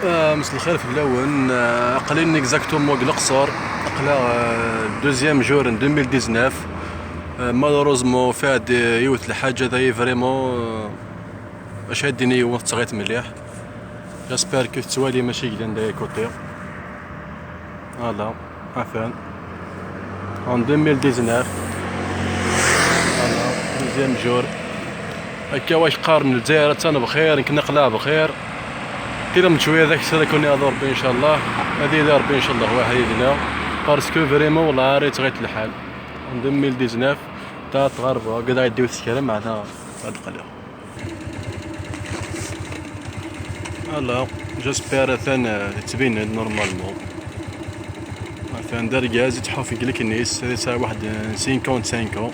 مسا الخير في اللون. قليل exactement القصر قلا deuxième jour 2019. malheureusement فاد يوث الحاجة ذاي vraiment اش هاديني يوث تغيت مليح. j'espère que توالي ماشي كدا داير côté voilà enfin en 2019 voilà deuxième jour. هكا واش قارن الجزائر تانا بخير نقلع بخير كي شويه ذاك السنه كوني هذا ربي ان شاء الله هذه ربي ان شاء الله واحد يدنا parce que vraiment والله ريت غيت الحال en 2019 تاع تغربة قد يديو السكرة معنا هاد القليل. voilà j'espère ثان تبين normalement مثلا دار كاز يتحو في كليك النيس هذه تاع واحد 55.